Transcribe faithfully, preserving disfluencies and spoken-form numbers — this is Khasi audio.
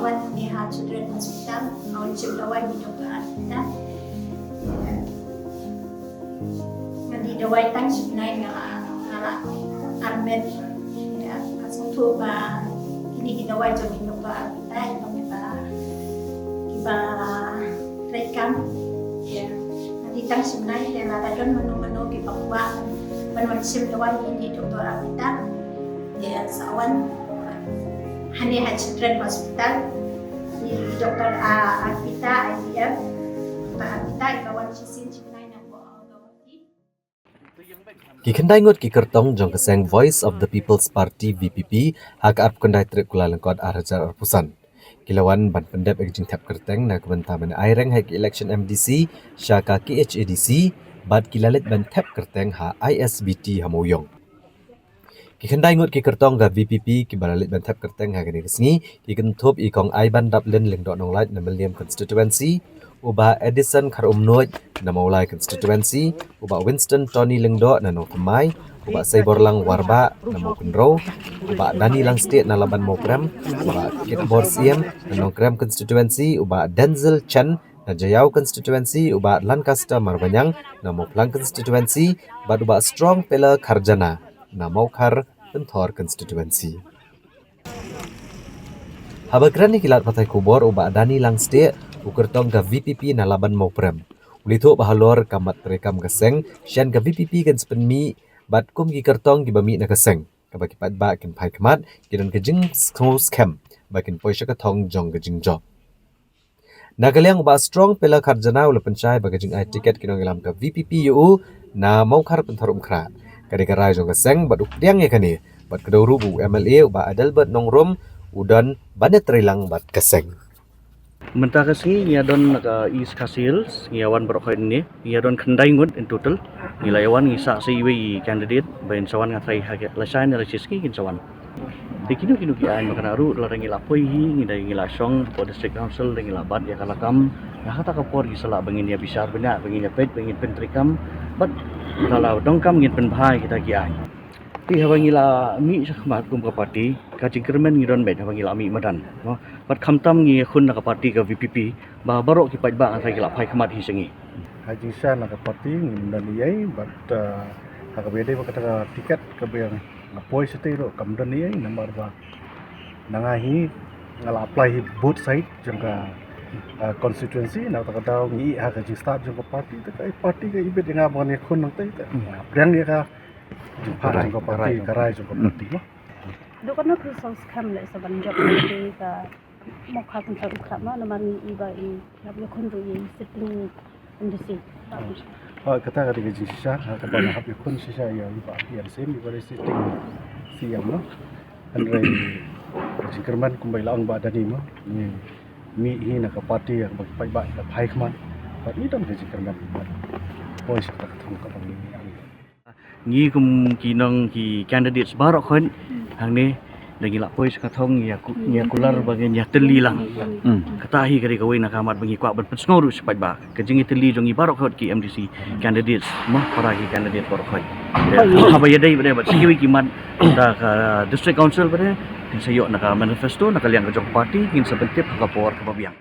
Wan ni ha Children Hospital, nga wan shim dawai ni Doktor Arpita. Nga dih dawai tang shi bnai nga la, nga la armet. Ïa, nga sngewthuh ba kine ki dawai jong i Doktor Arpita, i ba, i ba treikam. Ïa, nga dih tang shi bnai, te lada don mano mano kiba kwah ban wan shim dawai ni Doktor Arpita. Ïa, sa wan hangne ha Children Hospital. I Doktor, ah, Arpita, I V F. Doktor Arpita, i ba wan shisien shi bnai na Guwahati. Ki khyndai ngut ki kyrtong jong ka seng Voice of the People's Party, V P P, ha ka arphew khyndai tarik Kyllalyngkot ar hajar arphew san, ki la wan ban pyndep ïa ka jingthep kyrteng na ka bynta ban ïaireng ha ka election M D C sha ka K H A D C, bad ki la leit ban thep kyrteng ha I S B T ha Mawïong. Ki khyndai ngut ki kyrtong ka V P P kiba la leit ban thep kyrteng ha kane ka sngi, ki kynthup i Kong Aibandaplin Lyngdoh Nonglait na Mylliem Constituency, u Bah Edison Kharumnuid na Mawlai Constituency, u Bah Winston Tony Lyngdoh na Nongthymmai, u Bah Saiborlang Warbah na Mawkynrew, u Bah Danny Langstieh na Laban Mawprem, u Bah Kitbor Syiem na Nongkrem Constituency, u Bah Denzel Chen na Jaïaw Constituency, u Bah Lancaster Marbaniang na Mawphlang Constituency, bad u Bah Strong Pela Kharjana na Mawkhar Pynthor Constituency. Haba kren ïa ki lad pathai khubor, u Bah Danny Langstieh, u kyrtong ka V P P na Laban Mawprem, u la ïathuh ba halor ka mat treikam ka seng, shen ka V P P kan sa pynmih bad kum ki kyrtong kiba mih na ka seng, kaba ki paidbah kin phai khmat, ki don ka jingsngew skhem ba kin poi sha ka thong jong ka jingjop. Na ka liang u Bah Strong Pela Kharjana u la pynshai ba ka jingai tiket ki nongïalam ka V P P ïa u na Mawkhar Pynthor Umkhrah ka dei ka rai jong ka seng, bad u pdiang ïa kane, bad ka dei ruh ba u M L A u Bah Adelbert Nongrum u don ban ïatrei lang bad ka seng. Mynta ka sngi ngi ïa don na ka East Khasi Hills, ngi ïa wan baroh khoit ne, ngi ïa don khyndai ngut in total. Ngi la ïa wan, ngi sah sa iwei i candidate ba in sa wan, nga tharai ha ka lashai ne la shi sngi kin sa wan. Te kino kino ki aiñ ba kane ruh, lada ngi la poi hi, ngi da ngi la shong hapoh District Council, da ngi la bat ïa ka lakam. Ïa kata ka por ki sa lah ba ngin ïa bishar bniah, ba ngin ïa peit, ba ngin pyntreikam. Bad lada la donkam ngin pynbha ïa kita ki aiñ. Te haba ngi la mih sha khmat kum ka party, ka jingkyrmen ngi don beit haba ngi la mih madan, no? Bad khamtam ngi ïakhun na ka party ka V P P, ba baroh ki paidbah nga tharai ki la phai khmat hi sha ngi. Ha jingshisha na ka party ngim don eiei, bad, uh, ha kaba ïadei bad kata ka tiket kaba nga poi shatei ruh kam don eiei, namar ba na nga hi nga la apply hi both side jong ka, uh, constituency, na kata ka daw ngi ïa ha ka jingstad jong ka party, te ka party ka ibit ïa nga ban ïakhun nangtei, te nga pdiang ïa ka jingphah jong ka party, ka rai jong ka party, no? Dei kano phi sngewskhem leh sa ban jop ïa ka Mawkhar Pynthor Umkhrah, namar ngi i ba i hap ïakhun ruh ïa i sitting M D C. Ha, kata ka dei ka jingshisha, ha kaba nga hap ïakhun shisha ïa i Bah P N Syiem, i ba dei sitting C M, no? Hynrei ka jingkyrmen kumba i la ong Bah Danny, no? Ngi mih hi na ka party ïa kaba ki paidbah ki la phai khmat. Bad ngi don ka jingkyrmen ban poi sha kata ka thong kaba ngi ïa. Ngi kum ki nong ki candidates baroh khoit hangne, da ngi la poi sha ka thong, ngi ïa ku-, ngi ïa kular ba ngin ïa tylli lang. Hmm. Kata hi ka dei kawei na ka mat ba ngi kwah ban pynsngew ruh sha paidbah. Ka jingïatylli jong ngi baroh khoit ki M D C candidates, mo, para ki candidates baroh khoit. Haba ïadei bad, bad sa kiwei ki mat da ka District Council bad, kin sa ïoh na ka manifesto, na ka liang ka jong ka party, kin sa pyntip ha ka por kaba biang.